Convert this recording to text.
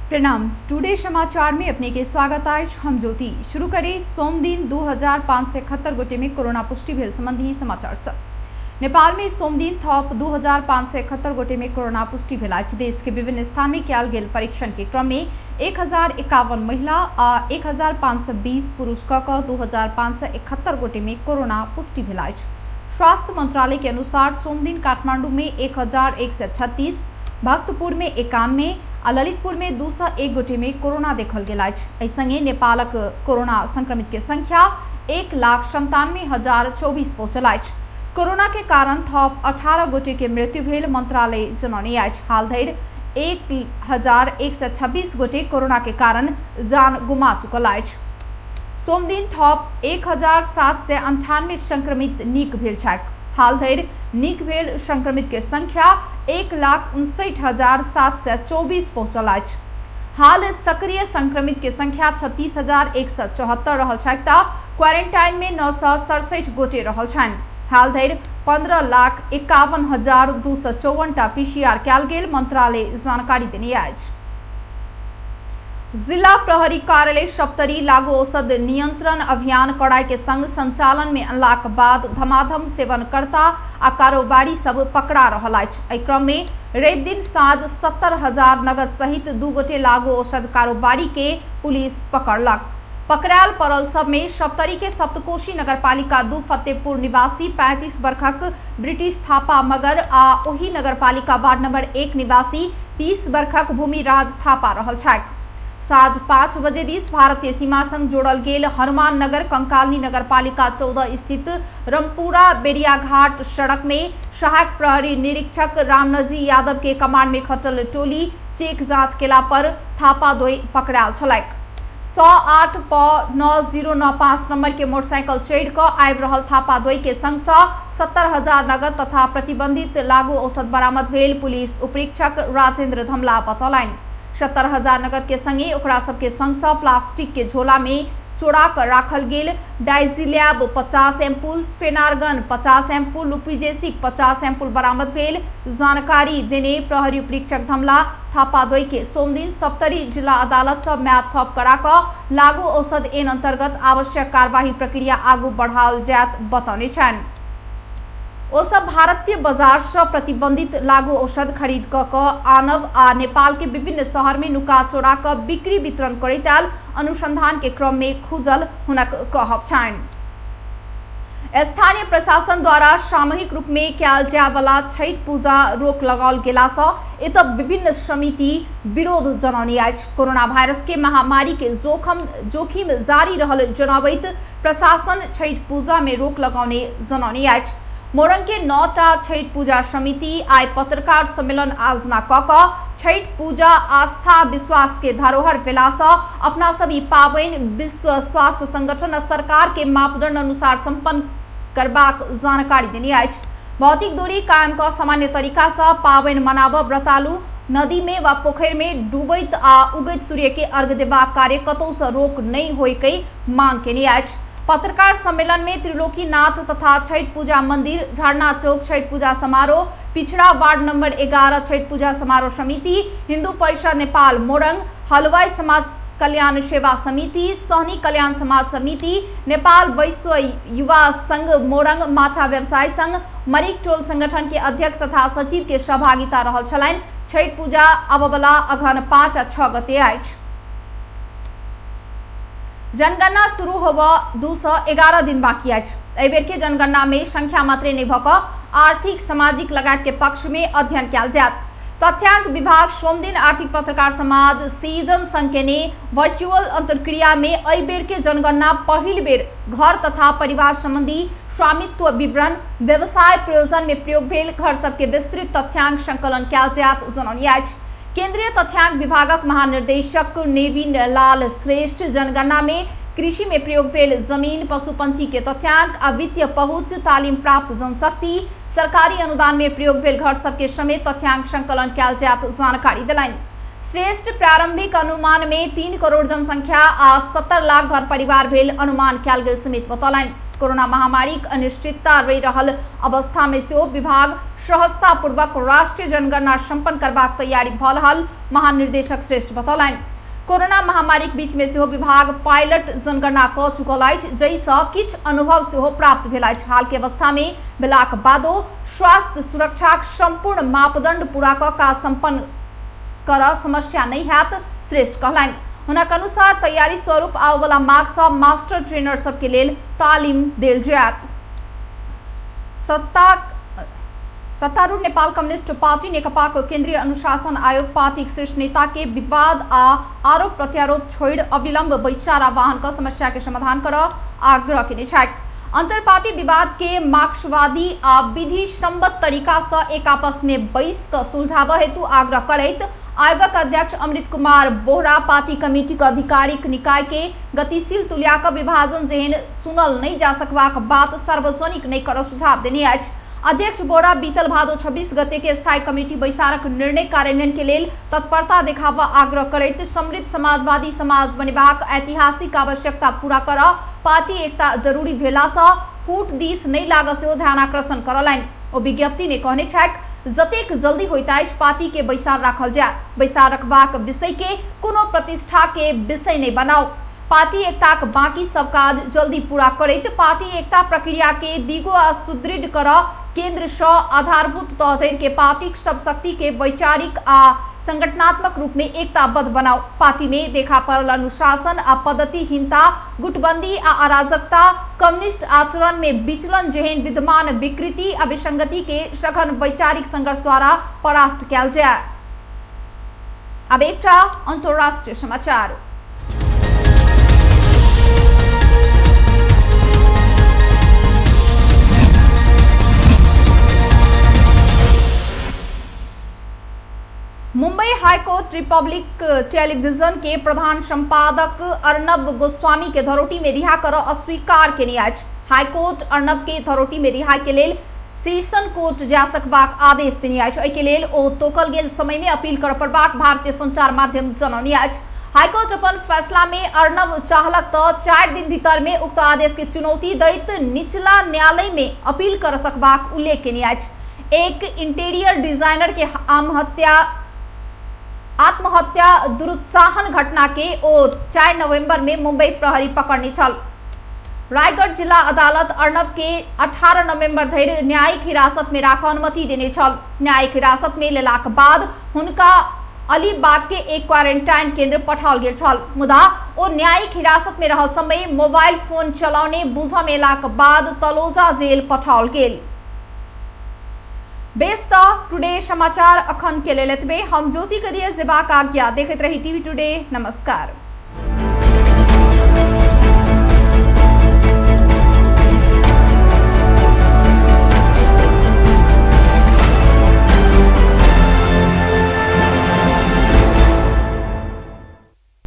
प्रणाम। टुडे समाचार में अपने के स्वागत अछि। हम ज्योति शुरू करी सोम दिन 2571 गोटे में कोरोना पुष्टि भेल संबंधी समाचार सब। नेपाल में सोम दिन थप 2571 गोटे में कोरोना पुष्टि भेल अछि। देश के विभिन्न स्थान में कयल गेल परीक्षण के क्रम में 1051 महिला आ 1520 पुरुष क क 2571 गोटे में कोरोना पुष्टि भेल अछि। स्वास्थ्य मंत्रालय के अनुसार सोमदिन काठमांडू में 1136, भक्तपुर में 91 आ ललितपुर में 201 गोटे में कोरोना देखल गेल अछि। एहि संगे नेपालक कोरोना संक्रमित के संख्या 1,97,024 पहुंचल अछि। कोरोना के कारण थप 18 गोटे के मृत्यु भेल मंत्रालय जनौने अछि। हाल धरि 1126 गोटे कोरोना के कारण जान गुमा चुकल अछि। सोमदिन थप 1798 संक्रमित नीक भेल छथि। हाल धरि नीक भेल संक्रमित के संख्या 1,59,724 पहुंचल अछि। हाल सक्रिय संक्रमित के संख्या 36,174 रहल छथि त क्वारेंटाइन में 967 गोटे रहल छनि। हाल धरि 15,51,254 टा पीसीआर कयल गेल मंत्रालय जानकारी देने अछि। जिला प्रहरी कार्यालय सप्तरी लागू औषध नियंत्रण अभियान कड़ाई के संग संचालन में अनलाक बाद धमाधम सेवनकर्ता आ कारोबारी सब पकड़ा रहल अछि। एहि क्रम में रवि दिन साँझ 70,000 नगद सहित 2 गोटे लागू औषध कारोबारी के पुलिस पकड़लक। पकड़ायल पड़ल सब में सप्तरी के सप्तकोशी नगरपालिका 2 फतेहपुर निवासी 35 वर्षक ब्रिटिश थापा मगर आ ओही नगरपालिका वार्ड नंबर 1 निवासी 30 वर्षक भूमिराज थापा रहल छथि। साँझ 5 बजे दिस भारतीय सीमा संग जोड़ल गेल हनुमान नगर कंकालनी नगरपालिका 14 स्थित रमपुरा बेरियाघाट सड़क में सहायक प्रहरी निरीक्षक रामनजी यादव के कमांड में खटल टोली चेक जांच केला पर थापा द्वय पकड़ायल छलैक। 108 प 9095 नंबर के मोटरसाइकिल चढ़ि कऽ आबि रहल थापा द्वय के संग सँ 70,000 नगद तथा प्रतिबंधित लागू औषध बरामद भेल पुलिस उपरीक्षक राजेंद्र धमला बतौलनि। 70,000 नगद के संगे ओकरा सबके संग सँ प्लास्टिक के झोला में चोरा कऽ राखल गेल डाइजिलैब 50 एम्पुल, फेनार्गन 50 एम्पुल, लुपिजेसिक 50 एम्पुल बरामद भेल जानकारी देने प्रहरी उपरीक्षक धमला थापा द्वय के सोमदिन सप्तरी जिला अदालत सँ म्याद थप करा कऽ लागू औषध ऐन अंतर्गत आवश्यक कार्यवाही प्रक्रिया आगू बढ़ाओल जायत बतौने छनि। ओ सब भारतीय बाजार सँ प्रतिबंधित लागू औषध खरीद कऽ कऽ आनब आ नेपाल के विभिन्न शहर में नुका चोरा कऽ बिक्री वितरण करैत आयल अनुसंधान के क्रम में खुजल हुनक कहब छनि। स्थानीय प्रशासन द्वारा सामूहिक रूप में कयल जाय वाला छठि पूजा रोक लगाओल गेला सँ एतय विभिन्न समिति विरोध जनौने अछि। कोरोना वायरस के महामारी के जोखिम जारी रहल जनबैत प्रशासन छठि पूजा में रोक लगौने जनौने अछि। मोरंग के 9टा छठि पूजा समिति आइ पत्रकार सम्मेलन आयोजना क क छठि पूजा आस्था विश्वास के धरोहर भेला सँ अपना सब ई पाबनि विश्व स्वास्थ्य संगठन आ सरकार के मापदंड अनुसार संपन्न करबाक जानकारी देने अछि। भौतिक दूरी कायम क सामान्य तरीका सँ पाबनि मनाबऽ व्रतालु नदी में वा पोखरि में डूबैत आ उगैत सूर्य के अर्घ देबाक कार्य कतौ सँ रोक नहि होय के मांग केने अछि। पत्रकार सम्मेलन में त्रिलोकीनाथ तथा छठि पूजा मंदिर, झरना चौक छठि पूजा समारोह, पिछड़ा वार्ड नंबर 11 छठि पूजा समारोह समिति, हिंदू परिषद नेपाल मोरंग, हलवाई समाज कल्याण सेवा समिति, सहनी कल्याण समाज समिति, नेपाल वैश्व युवा संघ मोरंग, माछा व्यवसाय संघ, मरिक टोल संगठन के अध्यक्ष तथा सचिव के सहभागिता रहल छलनि। छठि पूजा आबयवला अगहन 5 आ 6 गते अछि। जनगणना शुरू होबऽ 211 दिन बाकी अछि। एहि बेर के जनगणना में संख्या मात्रे नहि भऽ कऽ आर्थिक सामाजिक लगायत के पक्ष में अध्ययन कयल जायत। तथ्यांक विभाग सोमदिन आर्थिक पत्रकार समाज सीजन संग केने वर्चुअल अंतर्क्रिया में एहि बेर के जनगणना पहिल बेर घर तथा परिवार संबंधी स्वामित्व विवरण व्यवसाय प्रयोजन में प्रयोग भेल घर सबके विस्तृत तथ्यांक संकलन कयल जायत जनौने अछि। केंद्रीय तथ्यांक विभागक महानिर्देशक नेविन लाल श्रेष्ठ जनगणना में कृषि में प्रयोग भेल जमीन, पशु पंछी के तथ्यांक आ वित्तीय पहुंच, तालीम प्राप्त जनशक्ति, सरकारी अनुदान में प्रयोग भेल घर सबके समेत तथ्यांक संकलन कयल जायत जानकारी देलनि। श्रेष्ठ प्रारंभिक अनुमान में 3 करोड़ जनसंख्या आ 70 लाख घर परिवार भेल अनुमान कयल गेल समेत बतौलनि। कोरोना महामारीक अनिश्चितता रहि रहल अवस्था में सेहो विभाग सहजतापूर्वक राष्ट्रीय जनगणना संपन्न करबाक तैयारी भऽ रहल महानिर्देशक श्रेष्ठ बतौलनि। कोरोना महामारीक बीच में सेहो विभाग पायलट जनगणना कऽ चुकल अछि, जाहिसँ किछु अनुभव सेहो प्राप्त भेल अछि। हाल के अवस्था में भेलाक बादो स्वास्थ्य सुरक्षाक संपूर्ण मापदंड पूरा कऽ काज संपन्न करऽ समस्या नहि हैत, श्रेष्ठ कहलनि। हुनक अनुसार तैयारी स्वरूप आबयवला माघ सँ मास्टर ट्रेनर सबके लेल तालीम देल जायत। सत्तारूढ़ नेपाल कम्युनिस्ट पार्टी नेकपाक केंद्रीय अनुशासन आयोग पार्टीक शीर्ष नेता के विवाद आ आरोप प्रत्यारोप छोड़ि अविलंब बैसार आह्वान कऽ समस्या के समाधान करऽ आग्रह केने छथि। अंतर पार्टी विवाद के मार्क्सवादी आ विधि सम्मत तरीका सँ एक आपस में बैस कऽ सुलझाबऽ हेतु आग्रह करैत आयोगक अध्यक्ष अमृत कुमार बोहरा पार्टी कमिटीक आधिकारिक निकाय के गतिशील तुलिया कऽ विभाजन जेहन सुनल नहि जा सकबाक बात सार्वजनिक नहि करऽ सुझाव देने अछि। अध्यक्ष बोहरा बीतल भादो 26 गते के स्थायी कमिटी बैसारक निर्णय कार्यान्वयन के लेल तत्परता देखाबऽ आग्रह करैत समृद्ध समाजवादी समाज बनेबाक ऐतिहासिक आवश्यकता पूरा करऽ पार्टी एकता जरूरी भेला सँ फूट दिस नहि लागऽ सेहो ध्यानाकर्षण करौलनि। ओ विज्ञप्ति मे कहने छथि, जतेक जल्दी होइत अछि पार्टी के बैसार राखल जाय। बैसार रखबाक विषय के कोनो प्रतिष्ठा के विषय नहि बनाउ। पार्टी एकताक बाकी सब काज जल्दी पूरा करैत पार्टी एकता प्रक्रिया के दिगो आ सुदृढ़ करऽ केंद्र सँ आधारभूत तह धरि के पार्टीक सब शक्ति के वैचारिक आ संगठनात्मक रूप मे एकताबद्ध बनाउ। पार्टी मे देखा पड़ल अनुशासन आ पद्धतिहीनता, गुटबंदी आ अराजकता, कम्युनिस्ट आचरण मे विचलन जेहन विद्यमान विकृति आ विसंगति के सघन वैचारिक संघर्ष द्वारा परास्त कयल जाय। आब एकटा अंतर्राष्ट्रीय समाचार। मुंबई हाईकोर्ट रिपब्लिक टेलीविजन के प्रधान संपादक अर्नब गोस्वामी के धरोटी में रिहा कर अस्वीकार केने अछि। हाईकोर्ट अर्नब के धरोटी में रिहाई के लेल सेशन कोर्ट जा सकबाक आदेश देने अछि। एहि के लेल ओ तोकल गेल समय में अपील कर पड़बाक भारतीय संचार माध्यम जनौने अछि। हाईकोर्ट अपन फैसला में अर्नब चाहलक त 4 दिन भीतर में उक्त आदेश के चुनौती दैत निचला न्यायालय में अपील कर सकबाक उल्लेख केने अछि। एक इंटीरियर डिजाइनर के आत्महत्या दुरुत्साहन घटना के ओ 4 नवंबर में मुंबई प्रहरी पकड़ने छल। रायगढ़ जिला अदालत अर्नब के 18 नवंबर धरि न्यायिक हिरासत में राखऽ अनुमति देने छल। न्यायिक हिरासत में लेलाक बाद हुनका अलीबाग के एक क्वारेंटाइन केंद्र पठाओल गेल छल, मुदा ओ न्यायिक हिरासत में रहल समय मोबाइल फोन चलौने बुझऽ में एलाक बाद तलोजा जेल पठाओल गेल। बेस त टुडे समाचार अखन के लेल एतबे। हम ज्योति के दिए जेबाक आज्ञा। देखैत रही टीवी टुडे। नमस्कार।